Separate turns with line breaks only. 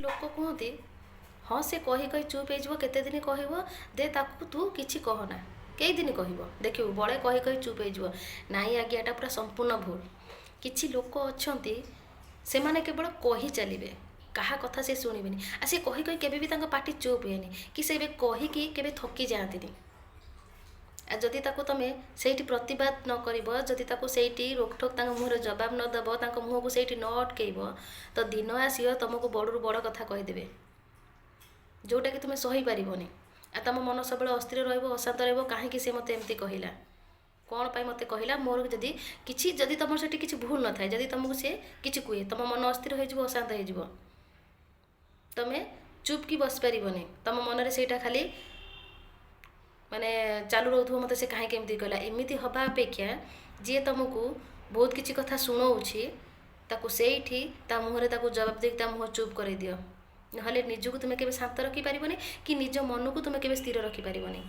ଲୋକ କୁହନ୍ତି, ହଁ ସେ କହି କହି ଚୁପ୍ ହେଇଯିବ, କେତେ ଦିନ କହିବ, ଦେ ତାକୁ, ତୁ କିଛି କହନା, କେଇଦିନ କହିବ ଦେଖିବୁ, ବଳେ କହି କହି ଚୁପ୍ ହେଇଯିବ। ନାଇଁ ଆଜ୍ଞା, ଏଇଟା ପୁରା ସମ୍ପୂର୍ଣ୍ଣ ଭୁଲ। କିଛି ଲୋକ ଅଛନ୍ତି, ସେମାନେ କେବଳ କହି ଚାଲିବେ, କାହା କଥା ସେ ଶୁଣିବେନି। ଆଉ ସେ କହି କହି କେବେ ବି ତାଙ୍କ ପାଟି ଚୁପ୍ ହୁଏନି କି ସେ ଏବେ କହିକି କେବେ ଥକି ଯାଆନ୍ତିନି। ଆଉ ଯଦି ତାକୁ ତୁମେ ସେଇଠି ପ୍ରତିବାଦ ନ କରିବ, ଯଦି ତାକୁ ସେଇଠି ରୋକଠୋକ୍ ତାଙ୍କ ମୁହଁରେ ଜବାବ ନ ଦେବ, ତାଙ୍କ ମୁହଁକୁ ସେଇଠି ନ ଅଟକେଇବ, ତ ଦିନ ଆସିବ ତୁମକୁ ବଡ଼ରୁ ବଡ଼ କଥା କହିଦେବେ, ଯେଉଁଟାକି ତୁମେ ସହିପାରିବନି। ଆଉ ତୁମ ମନ ସବୁବେଳେ ଅସ୍ଥିର ରହିବ, ଅଶାନ୍ତ ରହିବ। କାହିଁକି ସେ ମୋତେ ଏମିତି କହିଲା? କ'ଣ ପାଇଁ ମୋତେ କହିଲା? ମୋର ଯଦି କିଛି, ଯଦି ତୁମର ସେଠି କିଛି ଭୁଲ ନଥାଏ, ଯଦି ତୁମକୁ ସେ କିଛି କୁହେ, ତୁମ ମନ ଅସ୍ଥିର ହେଇଯିବ, ଅଶାନ୍ତ ହେଇଯିବ। ତୁମେ ଚୁପ୍ କି ବସିପାରିବନି। ତୁମ ମନରେ ସେଇଟା ଖାଲି ମାନେ ଚାଲୁ ରହୁଥିବ, ମୋତେ ସେ କାହିଁକି ଏମିତି କହିଲା। ଏମିତି ହେବା ଅପେକ୍ଷା ଯିଏ ତୁମକୁ ବହୁତ କିଛି କଥା ଶୁଣଉଛି, ତାକୁ ସେଇଠି ତା ମୁହଁରେ ତାକୁ ଜବାବ ଦେଇକି ତା ମୁହଁ ଚୁପ୍ କରେଇ ଦିଅ। ନହେଲେ ନିଜକୁ ତୁମେ କେବେ ଶାନ୍ତ ରଖିପାରିବନି କି ନିଜ ମନକୁ ତୁମେ କେବେ ସ୍ଥିର ରଖିପାରିବନି।